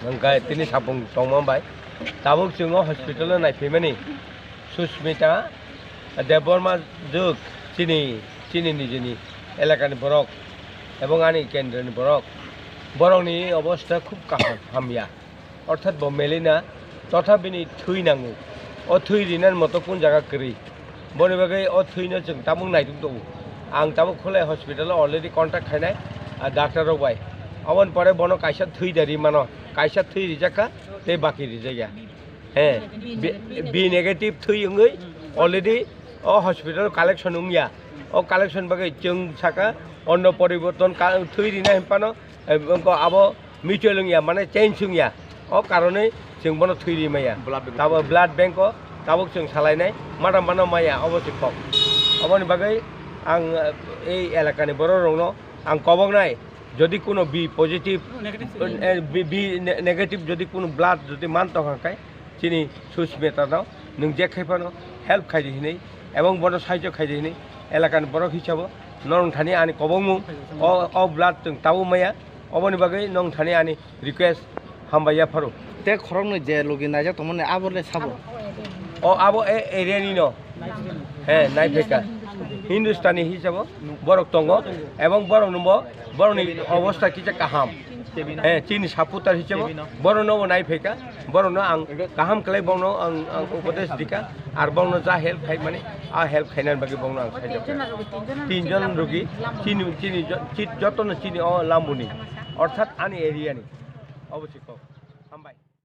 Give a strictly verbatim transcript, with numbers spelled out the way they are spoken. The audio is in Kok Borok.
Hwnkhe tini sapung tongma bai tabuk chwng o hospital o naiphaimani Susmita Debbarma juk chini, chini nijini elakani borok ebong ani kendroni borok, borokni obostha khub kaham, hamya. Orthat bo melina, totha bini thwi nango. O thwi rinani moto kun jaga kwrwi. Boni bagwi o thwino chwng tabuk naituk tongo. Ang tabuk Khulai hospital o already contact khainai, ah, doctor rok bai. Aboni pore bono kaisa thwi da ri mano, kaisa thwi rijak kha, tei baki rijak ya. He, B, B negative thwi wngwi already o hospital collection wngya. O collection bagwi chwng saka onno poriborton ka-, thwi rina hinphano, eh, wngkha abo mutual wngya, mane change wngya. O karonwi chwng bono thwi ri maya. Blood bank. Tabo blood bank o tabuk chwng salainai, madam mano maya, obo se kok. Oboni bagwi ang, eh, ei elakani borok rokno ang koboknai, jodi kuno B positive, negative. Eh, B, B ne-, negative jodi kuno blood jodi man tongkha khe, chini Susmita no nwng je khai phano help khai di hinwi, ebong bono sahajyo khai di hinwi, elakani borok hisabo norong thani ani kobokmung, o, o blood chwng tabuk maya, oboni bagwi nong thani ani request hambai yapharo. Te khoroknwi je logi naijak tongmani abo le sabo? O abo e area ni no. He, naipheka. Hindustani hisabo borok tongo, ebong borok nungbo, borokni obostha kisa kaham. He, chini supporter hisabo borokno bo naipheka, borokno ang kaham khlai, borokno ang, ang upodesh dika, ar borokno ja help khai mani, a help khainani bagwi borokno ang saijak. Tinjon rogi, chini, chini jo-, chi-, jotono chini o Lambuni, orthat ani area ni. Obo se kok.